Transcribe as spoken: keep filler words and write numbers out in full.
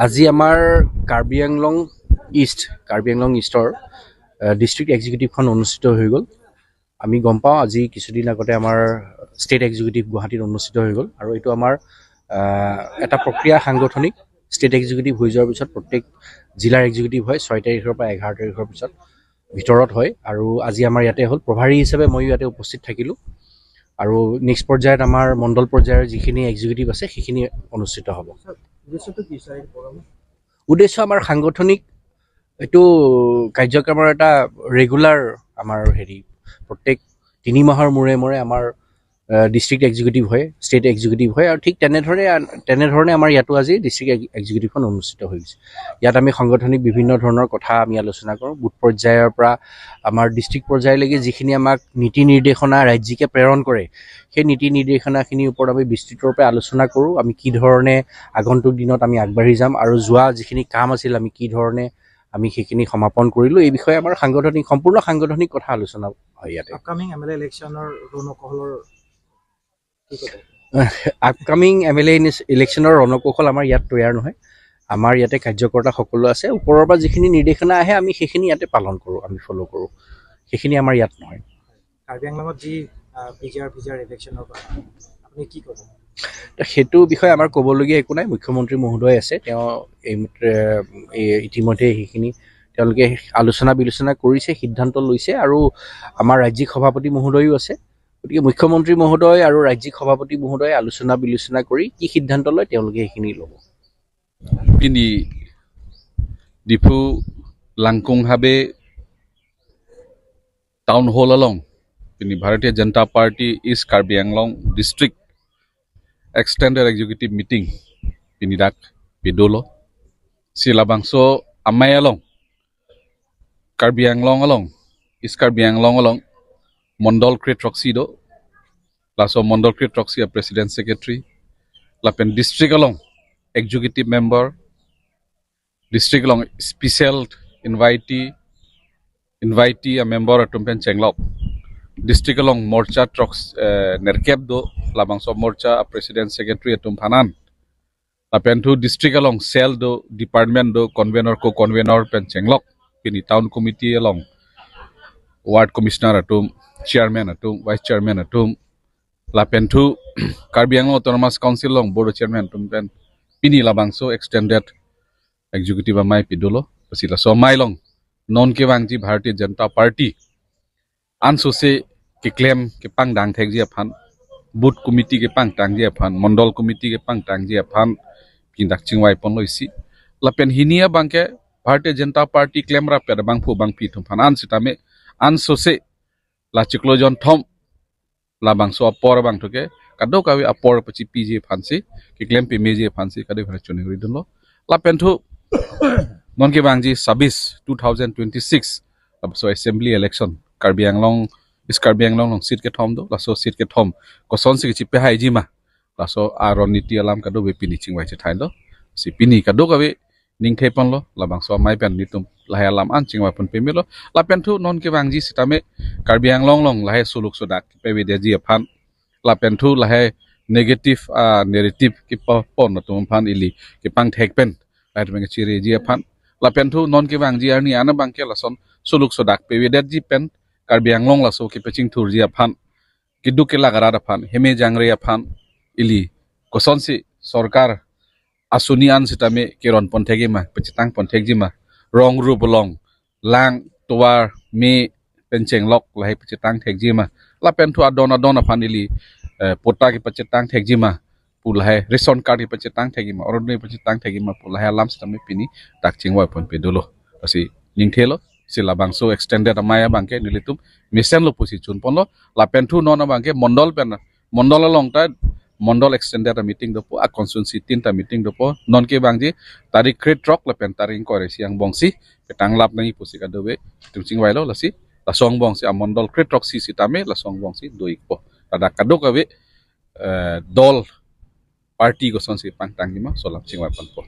আজি আমাৰ কাৰ্বি আংলং ইষ্ট, কাৰ্বি আংলং ইষ্টৰ, আহ, ডিষ্ট্ৰিক্ট এক্সিকিউটিভখন অনুষ্ঠিত হৈ গ'ল। আমি গম পাওঁ, আজি কিছুদিন আগতে আমাৰ ষ্টেট এক্সিকিউটিভ গুৱাহাটীত অনুষ্ঠিত হৈ গ'ল আৰু এইটো আমাৰ, আহ, এটা প্ৰক্ৰিয়া সাংগঠনিক। ষ্টেট এক্সিকিউটিভ হৈ যোৱাৰ পিছত প্ৰত্যেক জিলাৰ এক্সিকিউটিভ হয় ছয় তাৰিখৰ পৰা এঘাৰ তাৰিখৰ পিছত ভিতৰত হয় আৰু আজি আমাৰ ইয়াতে হ'ল। প্ৰভাৰী হিচাপে ময়ো ইয়াতে উপস্থিত থাকিলোঁ আৰু নেক্সট পৰ্যায়ত আমাৰ মণ্ডল পৰ্যায়ৰ যিখিনি এক্সিকিউটিভ আছে সেইখিনি অনুষ্ঠিত হ'ব। ছাৰ, উদ্দেশ্যটো কি ছাৰ এই প্ৰগ্ৰামৰ? উদ্দেশ্য আমাৰ সাংগঠনিক এইটো কাৰ্যক্ৰমৰ এটা ৰেগুলাৰ আমাৰ হেৰি, প্ৰত্যেক তিনি মাহৰ মূৰে মূৰে আমাৰ, আহ, ডিষ্ট্ৰিক্ট এক্সিকিউটিভ হয়, ষ্টেট এক্সিকিউটিভ হয় আৰু ঠিক তেনেধৰণে আন-, তেনেধৰণে আমাৰ ইয়াতো আজি ডিষ্ট্ৰিক্ট এক্স-, এক্সিকিউটিভখন অনুষ্ঠিত হৈ গৈছে। ইয়াত আমি সাংগঠনিক বিভিন্ন ধৰণৰ কথা আমি আলোচনা কৰোঁ। বুথ পৰ্যায়ৰ পৰা আমাৰ ডিষ্ট্ৰিক্ট পৰ্যায়লৈকে যিখিনি আমাক নীতি নিৰ্দেশনা ৰাজ্যিকে প্ৰেৰণ কৰে, সেই নীতি নিৰ্দেশনাখিনিৰ ওপৰত আমি বিস্তৃতৰূপে আলোচনা কৰোঁ। আমি কি ধৰণে আগন্তুক দিনত আমি আগবাঢ়ি যাম আৰু যোৱা যিখিনি কাম আছিল আমি কি ধৰণে আমি সেইখিনি সমাপন কৰিলোঁ, এই বিষয়ে আমাৰ সাংগঠনিক, সম্পূৰ্ণ সাংগঠনিক কথা আলোচনা হয় ইয়াতে। আপকামিং এম এল এ ইলেকশ্যনৰ ৰণকৌশলৰ কি ক'ব? আপকামিং এম এল এ ইলেকশ্যনৰ ৰণকৌশল আমাৰ ইয়াত তৈয়াৰ নহয়। আমাৰ ইয়াতে কাৰ্যকৰ্তা সকলো আছে। ওপৰৰ পৰা যিখিনি নিৰ্দেশনা আহে আমি সেইখিনি ইয়াতে পালন কৰোঁ, আমি ফ'ল' কৰোঁ। সেইখিনি আমাৰ ইয়াত নহয়। কাৰ্বি আংলঙত যি, আহ, পি জি আৰ, ভি জি আৰ ইলেকশ্যনৰ কথা আপুনি কি ক'ব? তো সেইটো বিষয়ে আমাৰ ক'বলগীয়া একো নাই। মুখ্যমন্ত্ৰী মহোদয় আছে, তেওঁ এইমাত্ৰ, এই ইতিমধ্যে সেইখিনি তেওঁলোকে আলোচনা বিলোচনা কৰিছে, সিদ্ধান্ত লৈছে আৰু আমাৰ ৰাজ্যিক সভাপতি মহোদয়ো আছে। গতিকে মুখ্যমন্ত্ৰী মহোদয় আৰু ৰাজ্যিক সভাপতি মহোদয়ে আলোচনা বিলোচনা কৰি কি সিদ্ধান্ত লয় তেওঁলোকে সেইখিনি ল'ব। Pini Diphu Langkung Habe Town Hall along pini Bharatiya Janata Party East Karbi Anglong District Extended Executive Meeting pini dak pedolo. Si labangso amei along Karbi Anglong along, East Karbi Anglong along Mondol kre-throksi do. Laso Mondol kre-throksi a President Secretary, lapen district along executive member, district along special invitee, invitee a member atum pen chenglok. District along morcha throks, eh, nerkep do, labangso morcha a President Secretary atum aphan an. Lapen thu district along cell do, department do, convener, co-convener pen chenglok. Pini town committee along ward commissioner atum, chairman atum, vice chairman atum. Lapen thu Karbi Anglong Autonomous Council along board chairman atum pen pini labangso extended executive amei pedolo. Lasi laso amei along non kevangji Bharatiya Janata Party ansose keklem kepangdang thekji aphan, booth committee kepangtangji aphan, mondol committee kepangtangji aphan pini dak chingvai ponlo isi. Lapen hini abangke Bharatiya Janata Party klemrap abangphu abangpi atum aphan an sitame ansose la chiklo jonthom labangso apor abang thuke kadokave apor pachipiji aphansi, keklem pemeji aphansi kadokave choningri dunlo. Lapen thu non kevangji sabis two thousand twenty-six labangso assembly election Karbi Anglong, East Karbi Anglong along seat kethom do, laso seat kethom kosonsi kechipehaiji ma, laso aron niti alam kadokave pini chingvai chethailo. Si pini kadokave ningthe ponlo, labangso amei pen nelitum lahai alam an chingvai pon pemelo. Lapen thu non kevangji sitame Karbi Anglong along lahai suluk sodak pavedetji aphan, lapen thu lahai negative, ah, narrative kepapon atum aphan ili kepangthek pen lahai atum kechireji aphan. Lapen thu non kevangji arni an abangke lason suluk sodak pavedetji pen Karbi Anglong laso kepachingthurji aphan, keduk kelak arat aphan, heme jangre aphan ili kosonsi sorkar asuni an sitame keron pon thekji ma, pachetang pon thekji ma, rong rup along, lang, tovar, me pen chenglok lahai pachetang thekji ma, lapen thu adon adon aphan ili, eh, pota kepachetang thekji ma pu lahai, ration card kepachetang thekji ma, Orunodoi pachetang thekji ma pu lahai alam sitame pini dak chingvai pon pedolo. Lasi ningthelo, si labangso extended amei abangke nelitum mesenlo pusi chun ponlo. Lapen thu non abangke mondol pen, mondol along ta mondol extended a meeting dopo, a constituency tin ta meeting dopo. Non kevangji tarik kre-throk lapen tarik ingkoi ra isi angbongsi petang lap nangji pusi kadokave itum chingvailo. Lasi laso angbongsi amondol kre-throksi sitame laso angbongsi do-ikpo. Ladak kadokave, eh, dol party kosonsi pangtangji ma laso alam chingvai ponpo.